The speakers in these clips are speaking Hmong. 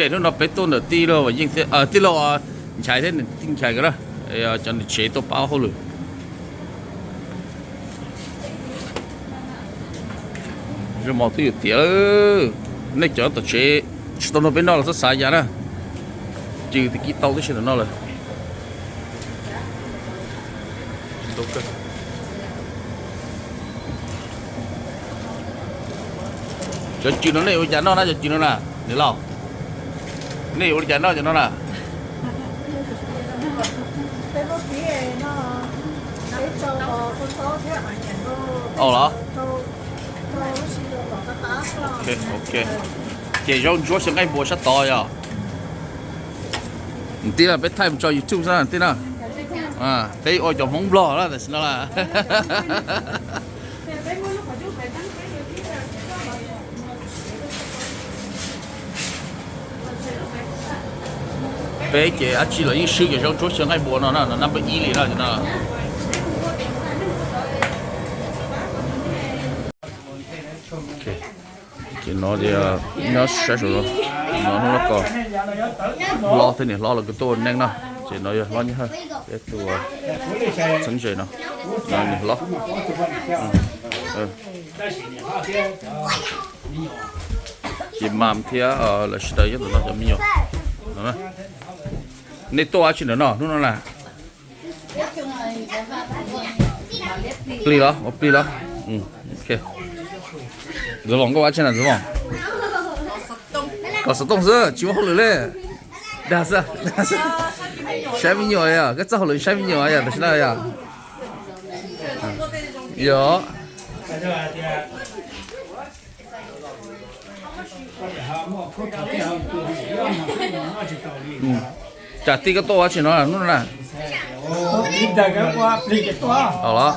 Hnub no peb tuaj ntawm tij laug Yeej thiab, tij laug Nchaiv thiab niam tij Nchaiv nkawd na, cov niam tsev tuaj pab hauj lwm. Zaub mov twb yuav tiav lawm, nej cov tom tsev tsis tau nrog peb noj los txhob xav yam na, cw tag kis tau tib si ntawm no lawm. Cov cw no nej ua li cas noj na, cov cw no na, niam laus? Nej ua li cas noj cov no na? Au los. Ok, ces zaub ntsuab xyaw nqaij npua sab tod yog. Tij, peb thaij mus tso YouTube xwb tij na. Peb ua cov Hmoob Nplog na tam sim no na. Peb ces dab tsi los yeej swb cov zaub ntsuab xyaw nqaij npua no na, no nab npawb ib li no no. Ces no tias nyob saib saum no, no hnub no ko hlob thiab niam hlob los kuj tuaj ua neej no, ces no yog hlob Nyiaj Hawj thiab tus txheeb ze no, niam hlob. Ces mam thiab lawv sawv daws nyob ntawm no cov me nyuam. Nej tuaj ua dab tsi ntawm no hnub no na? Plig los, ua plig los. Ntxwv Voos, koj ua dab tsi na Ntxwv Voos? Kos xov tooj xwb tsis muaj hauj lwm li. Dag xwb, saib me nyuam yog, koj txoj hauj lwm saib me nyuam yog tam sim no yog. Yog. Cas tij koj tuaj ua dab tsi no hnub no na? Los.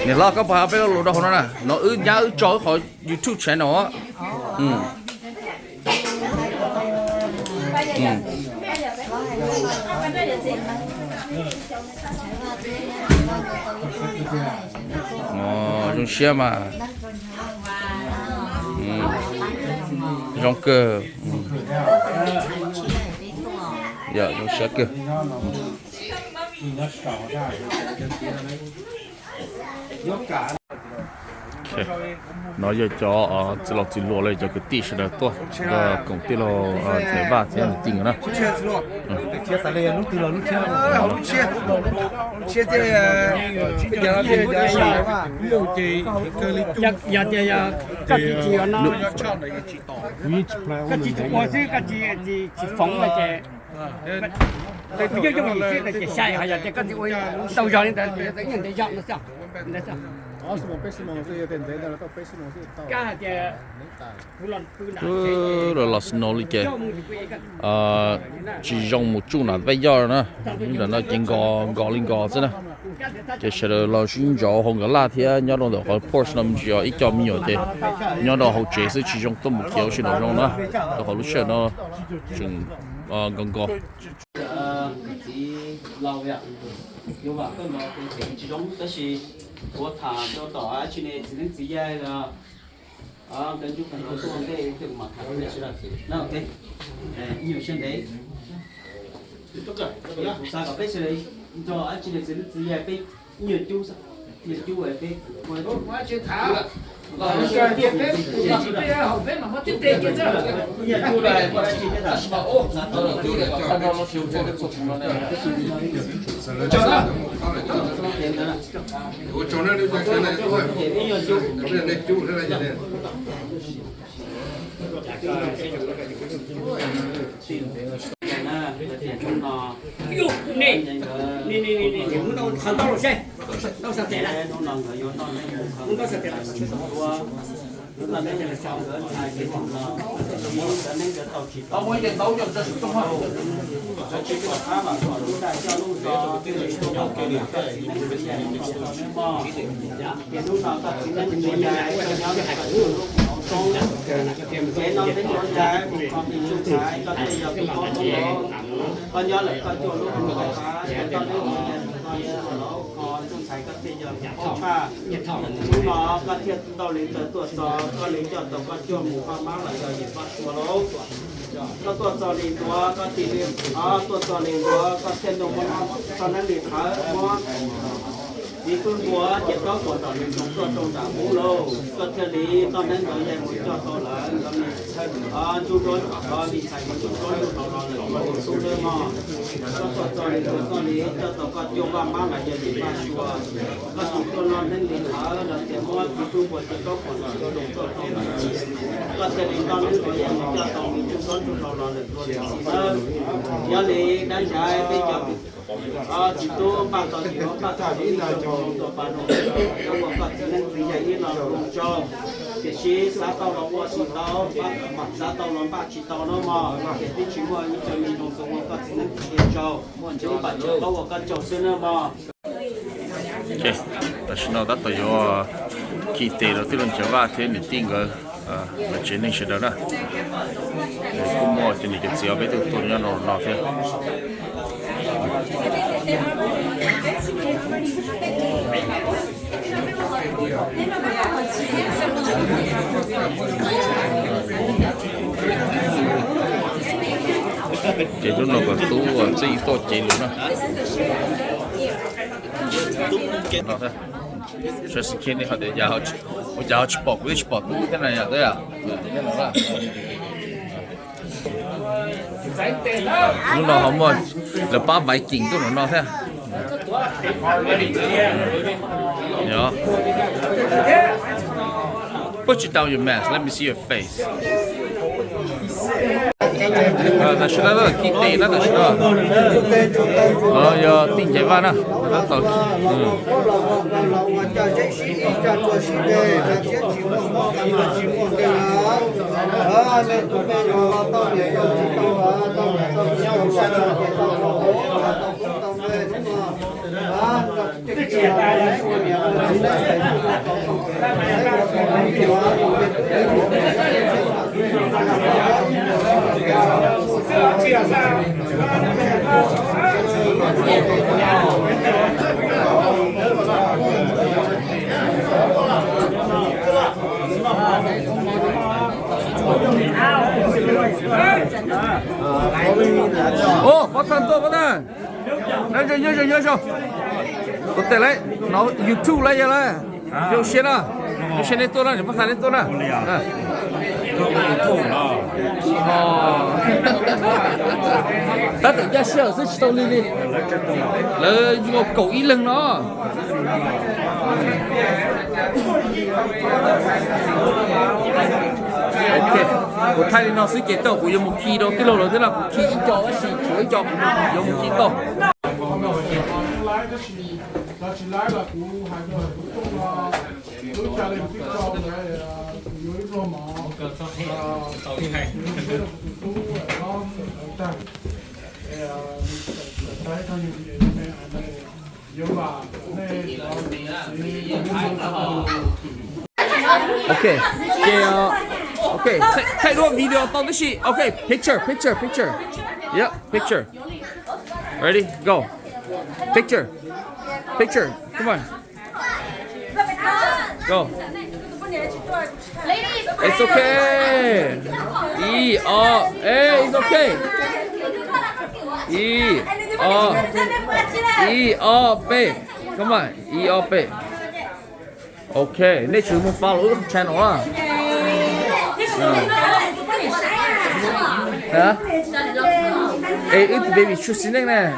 Niam hlob, koj puas hais peb lo lus rau hauv no na? No wb nyab wb tso wb qhov YouTube channel. Zoo siab mas. Zoo kawg. Yog zoo siab kawg. No yog cov txiv laus txiv hluas los cov kwv tij sawv daws tuaj nrog koom tij laug Ntxhais Vaj thiab niam tij nkawd na. Yog tias yog koj tsis tsis ua xwb, koj tsis tsis foom no ces, koj tsis yooj yim xwb no ces sai, ho yog tias koj tsis ua ntau zog li ntawd ces yog tias ib nyuag ntev zog no xwb. Kab hais tias Los snow li ces tsis zoo mus tsuj nram peb yoj na. Ntawm no ces nkos nkos li nkos xwb na. Ces sawv daws los sib ntsauv hauv nkawd laj thiab nyob rau ntawm qhov porch no me ntsis os, ib co me nyuam ces nyob rau hauv tsev xwb tsis zoo tuaj mus khiav ua si nram zoo na. Rau qhov lub sij hawm no tseem nkos nkos. Hnub no koj thiaj ntau li ntawd tuaj txog, koj li coj tau koj cuaj mus Vaj Mab los yog yim Vaj Sua lauj. Koj tuaj txog li ntuav, koj tig li, tuaj txog li ntuav, koj thiaj ntuj muab txoj neeb li thawv muab txiv tub npua ces txob puas tom li ntoo tuaj rau nram ub lauj. Koj thiaj li txoj neeb ntawd yeej mus coj tau lawm, ntxhais ntsuj duab, ntxhais ntsuj duab ntsuj hlau los lawm ua li xub lawm mog. Koj tuaj txog li ntuav, koj li coj tau koj cuaj Vaj Mab los yog yim Vaj Sua. Koj tus tuaj noj neeb li thawv los tias muab txiv tub npua ces txob puas tom li ntoo tuaj rau nram ub. Koj thiaj li txoj neeb ntawd yeej mus coj tau li ntsuj duab ntsuj hlau los lawm dua li xwb nawb. Yog li dab ntawd peb cov txiv tub npaj tau yim npaj tau ib co mus rau pas rau cov uas koj txiv neeb txiv yaig ib lo zoo tsaug, tiam sis xav tau los ua tsis tau, xav tau los npaj tsis tau no mog, ces twb tsis muaj ib co me ntoo txaus ua koj txiv neeb txiv yaig tsaug, ces ib pas tsaug paub ua koj tsaug xwb nawb mog. Tam sim no tab tom yuav khi tes rau tij laug Nchaiv Vaj thiab niam tij nkawd, nkawd tsev neeg sawv daws na. Kuj muaj cov niam cov txiv ob peb tug tuaj nyob rau no thiab. Ces hnub no kom tub txij tuaj cev lus na. Sawv xeem khiav li hais tias ua cas ho tsis pom kuv thiab tsis pom tub thiab na yom. Hnub no ho muaj lawv pab Viking tuaj nram no thiab. Put down your mask, let me see your face. Tam sim no khi tes na, tam sim no. No yog tij Nchaiv Vaj na, tab tom Ua, Pov Thawj tuaj, Pov Thawj. Nyob zoo, nyob zoo, nyob zoo. Ua tes lawm, no YouTube lawm yog lawm. Zoo siab na. Zoo siab nej tuaj na, niam Pov Thawj nej tuaj na. Tab tom ncaj sij hawm xwb tsis tau li li. Lawv yuav kaum ib leeg no. Ok, kuv thaij li no xwb ces tau kuv yuav mus khi rau tij laug lawv thiab no, kuv khi ib co tab sis tshuav ib co kuv yuav mus khi tau. Ok, ces, ok, thaij duab video tau tib si. Ok, picture, picture, picture. Yep, picture. Ready, go. Picture. Picture. Come on. Go. It's okay. Ib, ob, ej, it's okay. Ib, ob, ib, ob, peb. Come on, ib, ob, peb. Ok, nej tsum mus follow wb channel na. Es wb tus baby tshua xis neej na.